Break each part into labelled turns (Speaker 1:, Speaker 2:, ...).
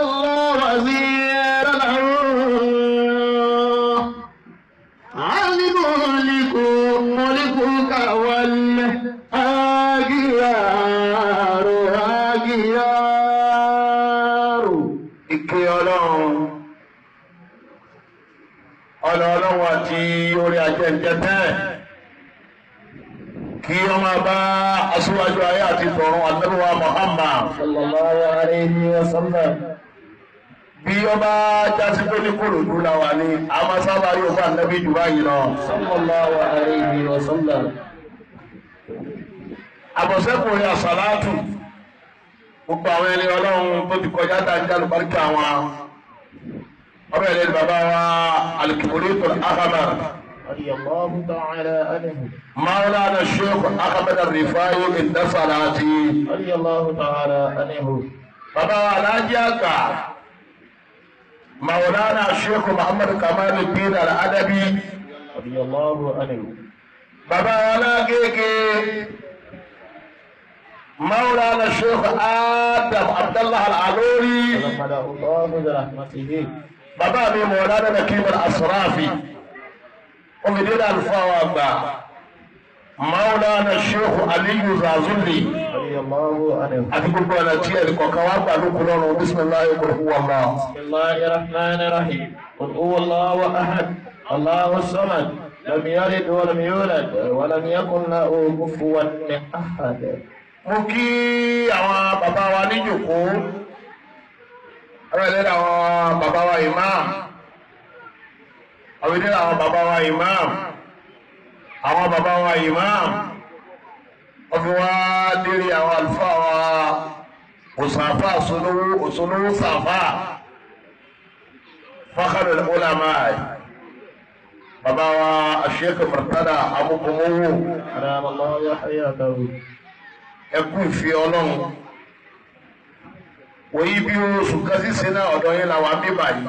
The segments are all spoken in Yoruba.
Speaker 1: الله وزير له الملك ملكك والأغيار أغيار.
Speaker 2: Ike ọlọ́run, ọlọ́run àti orí ajẹ́jẹ́ tẹ́ kí ó máa bá aṣíwájú ayé àti tọ̀run, Ànábì wa Muhammad.
Speaker 1: صلى الله عليه وسلم.
Speaker 2: Bí ó bá jásí pé ní Kòròdú la wà ní, a máa sábà yóò bá Ànábì jù báyìí lọ.
Speaker 1: صلى الله عليه وسلم.
Speaker 2: Àbọ̀sẹ́kùnrin àsàlátù, gbogbo àwọn ẹni ọlọ́run tó ti kọjá tá a ń jálù báríkà wọn, ọbẹ̀ ẹ̀lẹ́ni bàbá wa Al-Kibritul Ahmar,
Speaker 1: رضي الله تعالى عنه.
Speaker 2: Maulana Sheikh Ahmed Rifai Indasalati.
Speaker 1: رضي الله تعالى عنه.
Speaker 2: Bàbá wa Alhaji Àgbà Maulana Sheikh Muhammad Kamaluddin Al-Adabi.
Speaker 1: رضي الله عنه.
Speaker 2: Bàbá wa Alágége Maulana Sheikh Adam Abdallah Al-Alori.
Speaker 1: تغمده الله برحمته.
Speaker 2: Bàbá mi Maulana Nakim Al-Asrafi, omidé àlùfáà wa àgbà Maulana Sheikh Aliyu Zazuli.
Speaker 1: رضي الله عنه.
Speaker 2: Àti gbogbo ọ̀nà tí ẹnì kọ̀ọ̀kan wá gbà lókun lọ́rùn. Bisimilayi, qul huwa Allah.
Speaker 1: بسم الله الرحمن الرحيم. قل هو الله أحد، الله الصمد، لم يلد ولم يولد ولم يكن له كفوا أحد.
Speaker 2: Mo kí àwọn bàbá wa níjòkó, ọ̀rọ̀ ìlera àwọn bàbá wa imam, àwọn ìlera àwọn bàbá wa imam, àwọn bàbá wa imam, wọ́n fi wá dérí àwọn àlùfáà wa òsàfà òsòlówó òsòlówó sàfà, fakhrul ulama, bàbá wa Sheikh Murtada Amukumowo.
Speaker 1: أدام الله حياته.
Speaker 2: Ẹkú ìfẹ́ ọlọ́run wòyí bí oṣù kan sísè náà, ọ̀dọ̀ yín làwọn bíbà yìí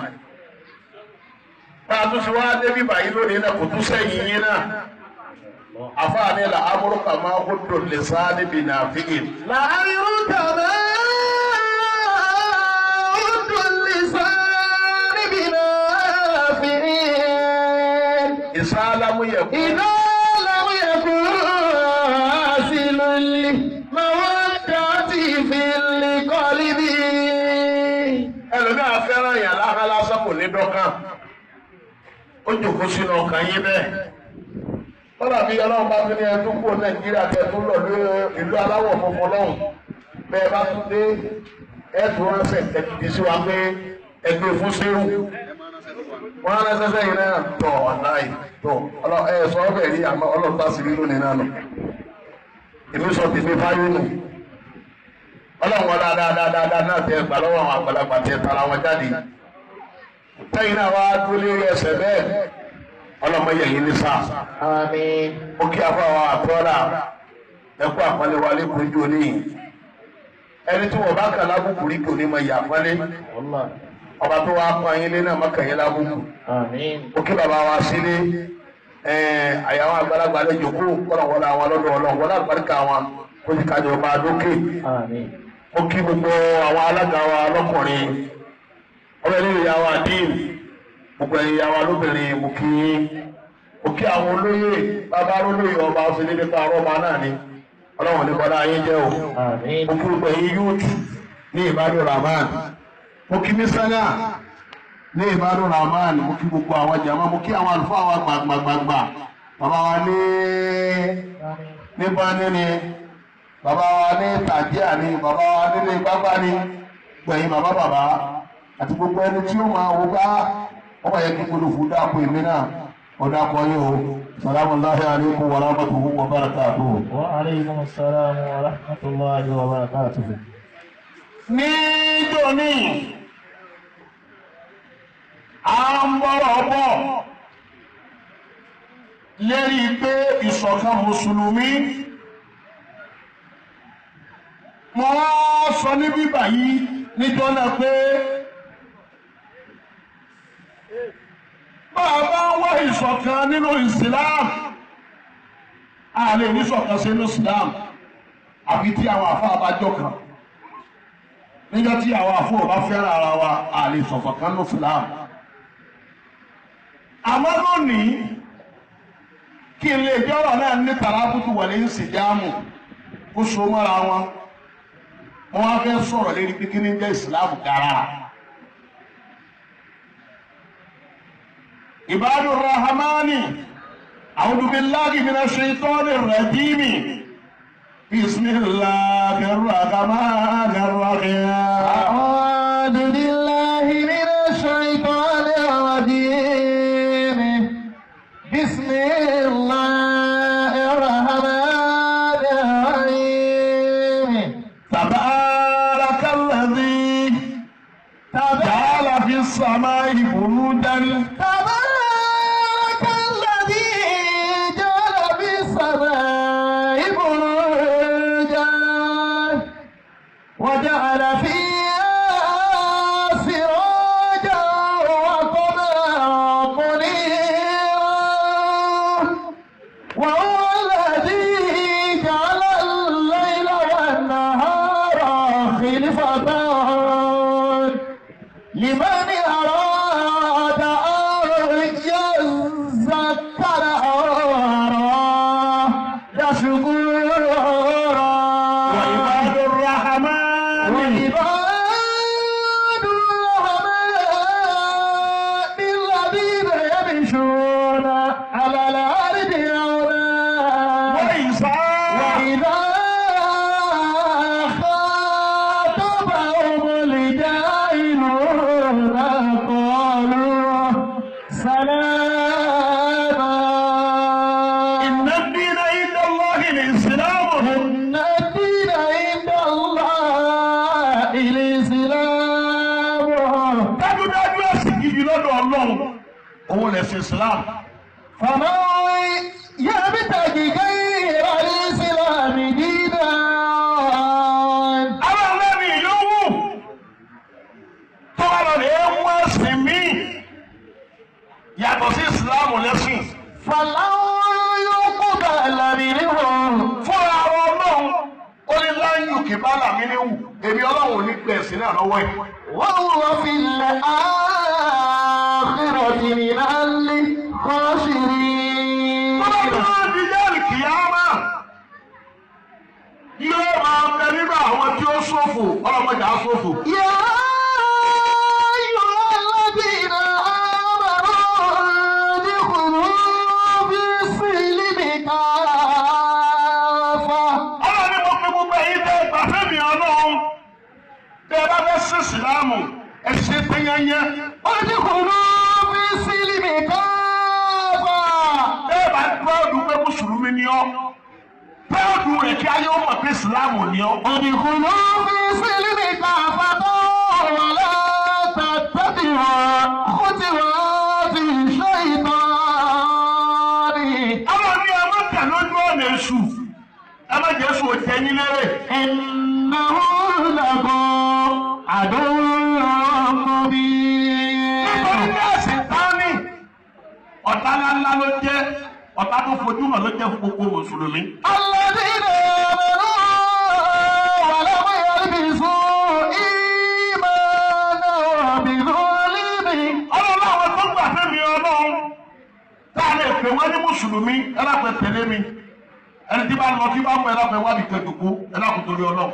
Speaker 2: bá a tún ṣe wá dé bíbà yìí lónìí náà, kò tún sẹ́yìn yín náà. Àfáàní la amúrúkà máa kó dùn lè sá níbi nàfíìn.
Speaker 1: لعمرك ما عد اللسان بنافع.
Speaker 2: Ìsálámù yẹ kú.
Speaker 1: إذا لم يكن حاصل المودة في القلب.
Speaker 2: Ẹlòmíà fẹ́ràn yàn láhán lásán, kò ní dọ́kàn, ó jòkó sínú ọkàn yín bẹ́ẹ̀. Kọ́lá bí ọlọ́run bá tún ní ẹ tún kúrò Nàìjíríà, tẹ tún lọ ní ìlú aláwọ̀ funfun lọ́hùn, bẹ́ẹ̀ bá tún dé, ẹ tún ránṣẹ́ tẹ̀kìtì sí wa pé ẹgbẹ́ fún sírù wọ́n ránṣẹ́ sẹ́yìn náà tọ̀ ọ̀láì tọ̀. Ẹ sọ ọ́ bẹ̀ rí, àmọ́ ọlọ́run bá sì rí lónìí náà nù. Èmi sọ tèmi fáyé nù. Ọlọ́run wọn dáadáa náà tẹ gbà lọ́wọ́ àwọn àgbàlagbà tẹ tara wọn jáde, tẹ́yìn náà wá dúró lérí ẹsẹ̀ bẹ́ẹ̀, ọlọ́mọ yẹ̀yìn ní sáà.
Speaker 1: آمين.
Speaker 2: Ó kí afọ àwọn àtọ́là, ẹkú àpọ́nlé wa lẹ́kọ̀ọ́ ojú òní. Ẹni tí wọ́n bá kà lábùkù rí kò ní mọ ìyá àpọ́nlé.
Speaker 1: والله.
Speaker 2: Ọba tó wá pọ́n yín lé náà má kàn yín lábùkù.
Speaker 1: آمين.
Speaker 2: Ó kí bàbá wa sílé àyàwó àgbàlagbà lè jòkó kọ́nà wọlé àwọn lọ́dọ̀ ọlọ́run wọlé àgbàríkà wọn kó sì kájọ máa dókè.
Speaker 1: آمين.
Speaker 2: Ó kí gbogbo àwọn alága wa lọ́kùnrin, ọbẹ̀ ní ìyá wa dín, gbogbo ẹ̀yin ìyá wa lóbìnrin, mo kí yín. Ó kí àwọn olóyè, bàbá olóyè ọba ọ̀sẹ̀ nípa ọba náà ni ọlọ́run ní bọ́lá ayé jẹ́ o.
Speaker 1: آمين.
Speaker 2: Mo kí gbogbo ẹ̀yin youth ní Ìbádùn Rahman, mo kí mísánà ní Ìbádùn Rahman, mo kí gbogbo àwọn jàmá, mo kí àwọn àlùfáà wa gbàgbàgbàgbà, bàbá wa ní bani ni, bàbá wa ní tàjíà ni, bàbá wa nílé gbágbá ni, gbẹ̀yìn bàbá bàbá àti gbogbo ẹni tí ó máa wò bá wọ́n bá yẹ kí gbogbo fún dáko èmi náà ọ̀dà kọ́ yín o. Salamu alaykum wa rahmatuhu wa barakatuhu.
Speaker 1: وعليكم السلام ورحمة الله وبركاته.
Speaker 2: Ní tòní, à ń bọ̀rọ̀ bọ̀ lérí pé ìṣọ̀kan mùsùlùmí. Mo wá sọ ní bíbà yìí níjọ́ náà pé bá a bá ń wá ìṣọ̀kan nínú Islam, a lè ní ìṣọ̀kan sínú Islam àbí tí àwọn àfáà bá jọ kan. Níjọ́ tí àwọn àfọwọ́ bá fẹ́ràn ara wa, a lè sọ̀fọ̀ kan ní Islam. Àmọ́ lónìí, kí n lè jọ́rọ̀ náà ní tàràbùtù wọlé ń sì jáàmù kó so mọ́ra wọn. Wọ́n wá fẹ́ sọ̀rọ̀ lérí pé kí ní jẹ́ Islam gara. Ibadur Rahmani, a'udhu billahi minash shaitanir rajim. Bismillahir rahmanir rahim.
Speaker 1: أعوذ بالله من الشيطان الرجيم. بسم الله الرحمن الرحيم.
Speaker 2: تبارك الذي جعل في السماء بروجا.
Speaker 1: تبارك الذي جعل في السماء بروجا وجعل فيها سراجا وقمرا منيرا، وهو الذي جعل الليل والنهار خلفة لمن أراد أن يذكر أو أراد شكورا.
Speaker 2: وعباد الرحمن
Speaker 1: وعباد الرحمن الذين يمشون على الأرض هونا
Speaker 2: وإذا
Speaker 1: وإذا خاطبهم الجاهلون قالوا سلاما.
Speaker 2: إن الدين عند الله الإسلام.
Speaker 1: إن الدين عند الله الإسلام.
Speaker 2: Dájúdájú ẹ̀sìn gidi lọ́dọ̀ Ọlọ́run òun lẹ̀sìn Islam.
Speaker 1: فمن يبتغ غير الإسلام دينا
Speaker 2: Àwọn ọlẹ́rìí yòówù tó bá lọ lè mú ẹ̀sìn míì yàtọ̀ sí Islam lẹ́sìn.
Speaker 1: فلن يقبل منه.
Speaker 2: Fúnra ara Ọlọ́run ó ní láyù kì bá làmí níwù, èmi Ọlọ́run ò ní gbẹ̀ ẹ̀sìn náà lọ́wọ́ ẹ̀.
Speaker 1: وهو في الآخرة من الخاسرين.
Speaker 2: Tó bá tó bá di yẹ́lì kìyàmá, yóò máa bẹ nínú àwọn tí ó ṣòfò. Ọlọ́mọdé á ṣòfò.
Speaker 1: يا أيها الذين آمنوا ادخلوا في السلم كافة.
Speaker 2: Ọlọ́run ní mo pe gbogbo ẹ̀yin tẹ́ ẹ gbà fẹ́mi Ọlọ́run, tẹ́ ẹ bá fẹ́ sí ìsìláàmù, ẹ ṣe tẹ́yẹ́yẹ́.
Speaker 1: ادخلوا في السلم كافة.
Speaker 2: Tẹ́ ẹ bá púrọ́ọ̀dù pé mùsùlùmí ni ọ́, púrọ́ọ̀dù rẹ̀ kí ayé ó mọ̀ pé ìsìláàmù ni ọ́.
Speaker 1: ادخلوا في السلم كافة ولا تتبعوا خطوات الشيطان.
Speaker 2: Ọlọ́run ní ẹ má tẹ̀ lójú ọ̀nà èṣù, ẹ má jẹ́ èṣù òjẹ́ yín lérè.
Speaker 1: إنه لكم عدو مبين.
Speaker 2: Nítorí bẹ́ẹ̀ sì tání ọ̀tá ńláńlá ló jẹ́, ọ̀tá tó fojú hàn ló jẹ́ fún gbogbo mùsùlùmí.
Speaker 1: الذين آمنوا ولم يلبسوا إيمانهم بظلم.
Speaker 2: Ọlọ́run àwọn tó gbà fẹ́mi Ọlọ́run tá a lè pè wọ́n ní mùsùlùmí, ẹ lápẹ̀ tẹ̀lé mi. Ẹni tí bá lọ tí bá mú, ẹ lápẹ̀ wádìí kẹdùkú, ẹ lákùn torí Ọlọ́run,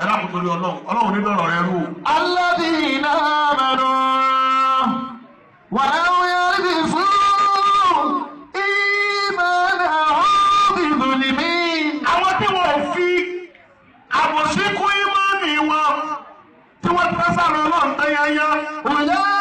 Speaker 2: ẹ lákùn torí Ọlọ́run. Ọlọ́run ní dọ̀rọ̀ rẹ rú o.
Speaker 1: الذين آمنوا ولم يلبسوا إيمانهم بظلم.
Speaker 2: Àwọn tí wọn ò fi àbòsí kún ìmọ̀ọ́nì wọn, tí wọ́n tẹ́ sáré Ọlọ́run tẹ́yẹ́yẹ́.
Speaker 1: أولئك